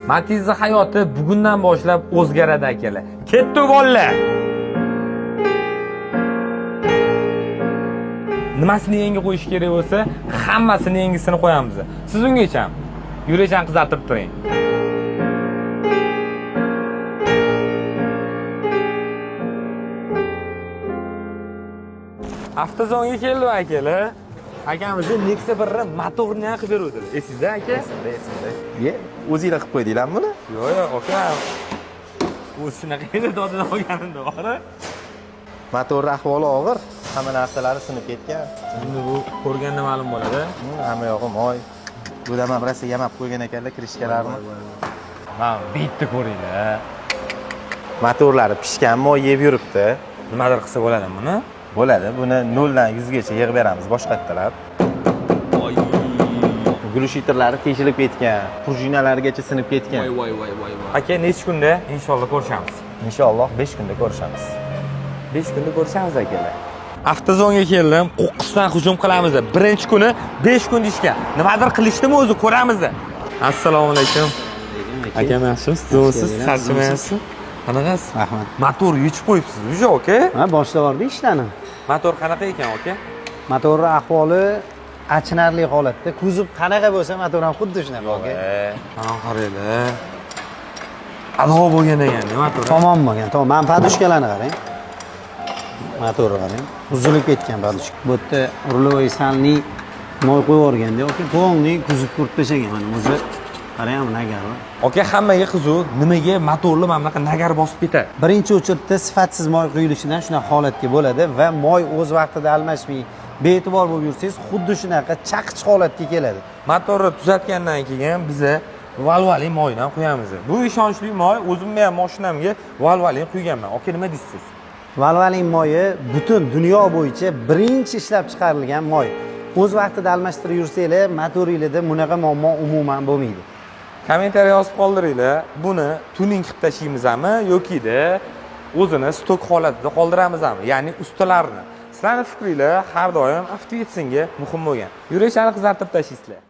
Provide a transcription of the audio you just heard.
Matizni hayoti bugundan boshlab o'zgaradi, akalar. Ketdi, bolalar. Nimasini yangi qo'yish kerak bo'lsa, hammasini yangisini qo'yamiz. Siz ungacha yurakchani qizartirib turing. Avtozonga keldim, akalar. Akamizni Nexia 1 motorini ham qilib beruvdilar. Esingizda, aka? Esimda, esimda. Ye, o'zinglar qilib qo'ydinglarmi buni? Yo'q, aka. O'zi shunaqa edi dodidan olganimda bor. Motorni ahvoli og'ir, hamma narsalari sinib ketgan. Endi bu ko'rganda ma'lum bo'ladi. Hamma yog'i moy. Bu ham rosa yamab qo'ygan ekanlar krishkalarni. Mana bitta ko'ringlar. Motorlari pishgan, moy yeb yuribdi. Nimadir qilsa bo'ladimi buni? Bo'ladi, buni 0 dan 100 gacha yig'ib beramiz boshqattalab. Voy. Глушительlari teshilib ketgan, prujinalarigacha sinib ketgan. Voy voy voy voy. Aka, necha kunda inshaalloh ko'rishamiz? Inshaalloh 5 kunda ko'rishamiz. 5 kunda ko'rishamiz, akalar. Avtozonga keldim, qo'qqisdan hujum qilamiz. Birinchi kuni 5 kun deyishgan. Nimadir qilishdimi o'zi ko'ramiz. Assalomu alaykum. Akam, yaxshimisiz? Tuzukmisiz? Charchamayapsiz? Qanaqasiz? Rahmat. Motor yechib qo'yibsiz, уже, aka? Ha, boshlab yubordik ishlarni. Motor qanaqa ekan, aka? Motorni ahvoli achinarli holatda. Kuzov qanaqa bo'lsa, motor ham xuddi shunaqa, aka. Mana qaranglar. Ado bo'lgan ekan, motor. Tamom bo'lgan. Tamom. Mana подушка larni qarang. Motorni qarang. Uzilib ketgan подушка. Bu yerda рулевой сальник moy qo'yib yuborganda, aka, полный kuzov qurib tashlagan. Mana o'zi qarang, нагар. Aka, hammaga qiziq, nimaga motorli mana bunaqa нагар bosib ketadi? Birinchi очередь da sifatsiz moy quyilishidan shunaqa holatga bo'ladi va moy o'z vaqtida almashmay bee'tibor bo'lib yursangiz, xuddi shunaqa chaqich holatga keladi. Motorni tuzatgandan keyin biza Valvoline moyini ham quyamiz. Bu ishonchli moy, o'zimni ham mashinamga Valvoline quyganman. Aka, nima deysiz? Valvoline moyi butun dunyo bo'yicha birinchi ishlab chiqarilgan moy. O'z vaqtida almashtirib yursanglar, motoringlarda bunaqa muammo umuman bo'lmaydi. Kommentariy yozib qoldiringlar. Buni tuning qilib tashlaymizmi yokida o'zini stok holatida qoldiramizmi? Ya'ni ustalarni. Sizlarning fikringlar har doim Avtovetsinga muhim bo'lgan. Yurakchani qizartirib tashlaysizlar.